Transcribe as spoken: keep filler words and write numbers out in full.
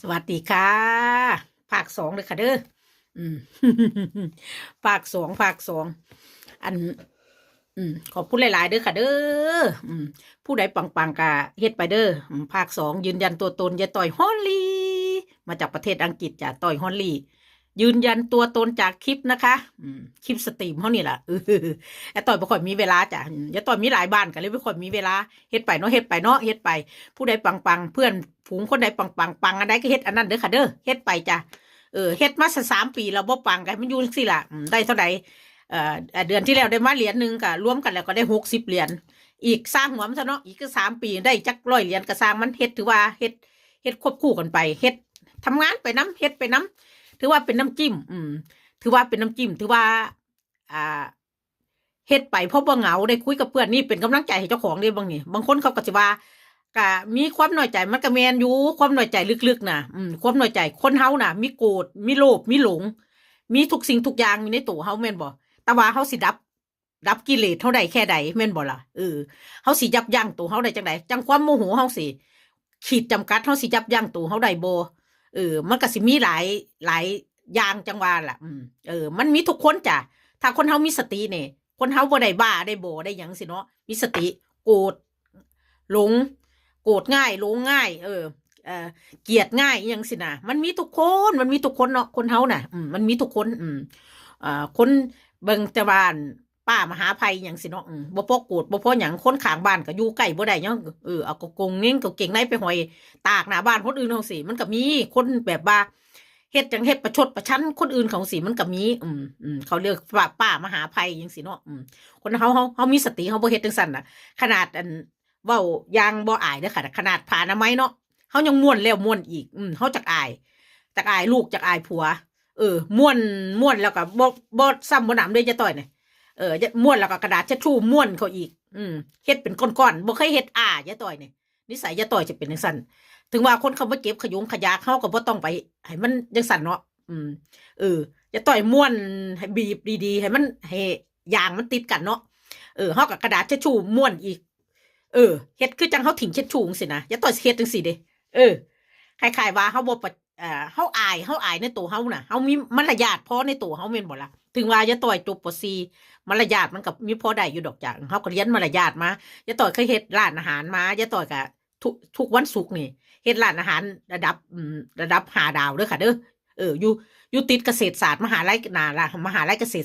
สวัสดีค่ะ ภาคสองเลยค่ะเด้อ อืม ภาคสอง ภาคสอง อัน อืม ขอบคุณหลายๆเด้อค่ะเด้อ อืม ผู้ใดปังๆกะเฮ็ดไปเด้อ อืม ภาคสอง ยืนยันตัวตน ยายต้อยฮอนลี มาจากประเทศอังกฤษจ้ะ ต้อยฮอนลี ยืนยันตัวตนจากคลิปนะคะ อืม คลิปสตรีมเฮานี่ล่ะ เออ ยายต้อยบ่ค่อยมีเวลาจ้ะ อืม ยายต้อยมีหลายบ้านก็เลยบ่ค่อยมีเวลา เฮ็ดไปเนาะ เฮ็ดไปเนาะ เฮ็ดไป ผู้ใดปังๆ เพื่อนฝูงคนใดปังๆ ปังอันใดก็เฮ็ดอันนั้นเด้อค่ะเด้อ เฮ็ดไปจ้ะ เออ เฮ็ดมาสามปีแล้วบ่ปังก็ให้มันอยู่จั่งซี้ล่ะ อืม ได้เท่าใด เอ่อ เอ่อ เดือนที่แล้วได้มาเหรียญหนึ่งก็รวมกันแล้วก็ได้หกสิบเหรียญ อีกซ่างหัวมันซะเนาะ อีกก็สามปีได้จักร้อยเหรียญก็ซ่างมัน เฮ็ดถือว่าเฮ็ด เฮ็ดควบคู่กันไป เฮ็ด ทำงานไปนำ เฮ็ดไปนำ ถือว่าเป็นน้ำจิ้ม อืม ถือว่าเป็นน้ำจิ้ม ถือว่า อ่า เฮ็ดไปเพราะบ่เหงา ได้คุยกับเพื่อน นี่เป็นกำลังใจให้เจ้าของเด้บางนี่ บางคนเขาก็สิว่า ก็มีความน้อยใจ มันก็แม่นอยู่ ความน้อยใจลึกๆน่ะ อืม ความน้อยใจ คนเฮาน่ะ มีโกรธ มีโลภ มีหลง มีทุกสิ่งทุกอย่างอยู่ในตัวเฮาแม่นบ่ แต่ว่าเฮาสิดับ ดับกิเลสเฮาได้แค่ใดแม่นบ่ล่ะ เออ เฮาสิยับยั้งตัวเฮาได้จั่งใด จั่งความโมโหเฮาสิ ขีดจำกัดเฮาสิยับยั้งตัวเฮาได้บ่ เออ มันก็สิมีหลาย หลายอย่างจั่งว่าล่ะ อืม เออ มันมีทุกคนจ้ะ ถ้าคนเฮามีสตินี่ คนเฮาบ่ได้บ้าได้บอได้หยังสิเนาะ มีสติ โกรธ หลง โกรธง่าย หลงง่าย เออ เอ่อ เกลียดง่ายอิหยังสินะ มันมีทุกคน มันมีทุกคนเนาะ คนเฮาน่ะ อืม มันมีทุกคน อืม เอ่อ คนเบิ่งแต่ว่า ป้ามหาภัยอิหยังสิเนาะ อืม บ่พอโกรธ บ่พอหยัง คนข้างบ้านก็อยู่ใกล้บ่ได้หยัง เออ เอากระโปรงเง่งกางเกงในไปห้อยตากหน้าบ้านคนอื่นจั่งซี้ มันก็มี คนแบบว่า เฮ็ดจั่งเฮ็ดประชดประชันคนอื่นจั่งซี้ มันก็มี อืม อืม เขาเรียกว่าป้ามหาภัยจั่งซี้เนาะ อืม คนเฮา เฮา เฮามีสติ เฮาบ่เฮ็ดจั่งซั้นน่ะ ขนาดอัน เว้าอย่างบ่อายเด้อค่ะ ขนาดผ้าอนามัยเนาะ เฮายังม้วนแล้วม้วนอีก อืม เฮาจักอาย จักอายลูก จักอายผัว เออ ม้วน ม้วนแล้วก็บ่ บ่ซ้ำบ่หนำเด้ยายต้อยเนี่ย เออ ม้วนแล้วก็กระดาษทิชชู่ม้วนเข้าอีก อืม เฮ็ดเป็นก้อนๆ บ่เคยเฮ็ดอ้ายายต้อยเนี่ย นิสัยยายต้อยจะเป็นจั่งซั้น ถึงว่าคนเขามาเก็บขยงขยะ เฮาก็บ่ต้องไปให้มันจั่งซั้นเนาะ อืม เออ ยายต้อยม้วนให้บีบดีๆ ให้มัน ให้ยางมันติดกันเนาะ เออ เฮาก็กระดาษทิชชู่ม้วนอีก เออ เฮ็ดคือจั่งเฮาถิ่มทิชชู่จั่งซี้นะ ยายต้อยสิเฮ็ดจั่งซี้เด้ เออ คล้ายๆว่าเฮาบ่ปะ เอ่อ เฮาอาย เฮาอายในตัวเฮาน่ะ เฮามีมารยาทพอในตัวเฮาแม่นบ่ล่ะ ถึงว่ายายต้อยจบ ป.สี่ มารยาทมันก็มีพอได้อยู่ดอกจ้ะ เฮาก็เรียนมารยาทมา ยายต้อยเคยเฮ็ดร้านอาหารมา ยายต้อยก็ทุก ทุกวันศุกร์นี่ เฮ็ดร้านอาหารระดับ อืม ระดับห้าดาวเด้อค่ะเด้อ เออ อยู่ อยู่ติดเกษตรศาสตร์ มหาลัย น่าละ มหาลัยเกษตร